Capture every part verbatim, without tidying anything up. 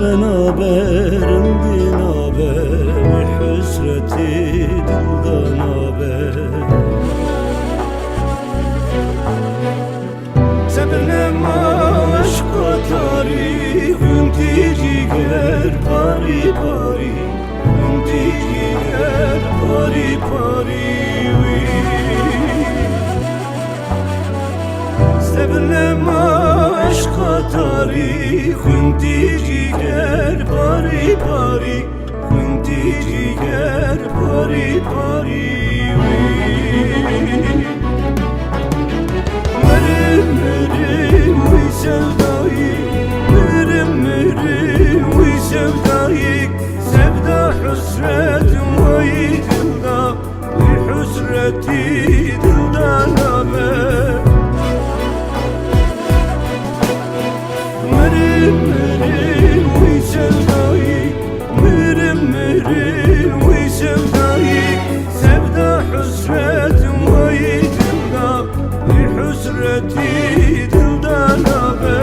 Nabe, rindî nabe, wî hesretî dilda nabe. Sebir nema eşqa tarî, xwintî cîger parî parî, xwintî cîger parî parî wî. Sebir nema eşqa tarî, xwintî cîger parî parî, xwintî cîger parî parî wî. Mirim, mirim wî sevdayî, mirim, mirim wî sevdayî, sevda hesret wayî dilda. Wî hesretî dilda nabe. Mirim, mirim wî sevdayî, mirim, mirim wî sevdayî, sevda hesret wayî dilda. Wî hesretî dilda nabe.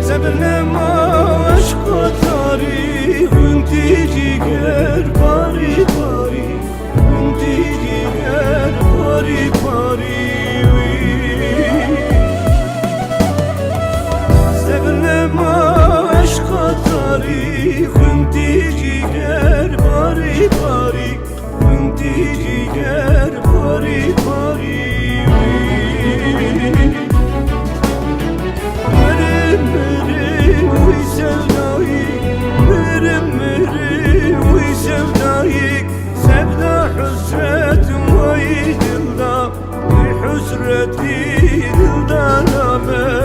Sebir nema eşqa tarî, xwintî cîger parî parî, xwintî cîger parî parî wî. Sebir nema eşqa tarî, xwintî cîger parî parî, xwintî cîger parî parî wî. Mirim, mirim wî sevdayî, mirim, mirim wî sevdayî, sevda hesret wayî dilda. Wî hesretî dilda nabe.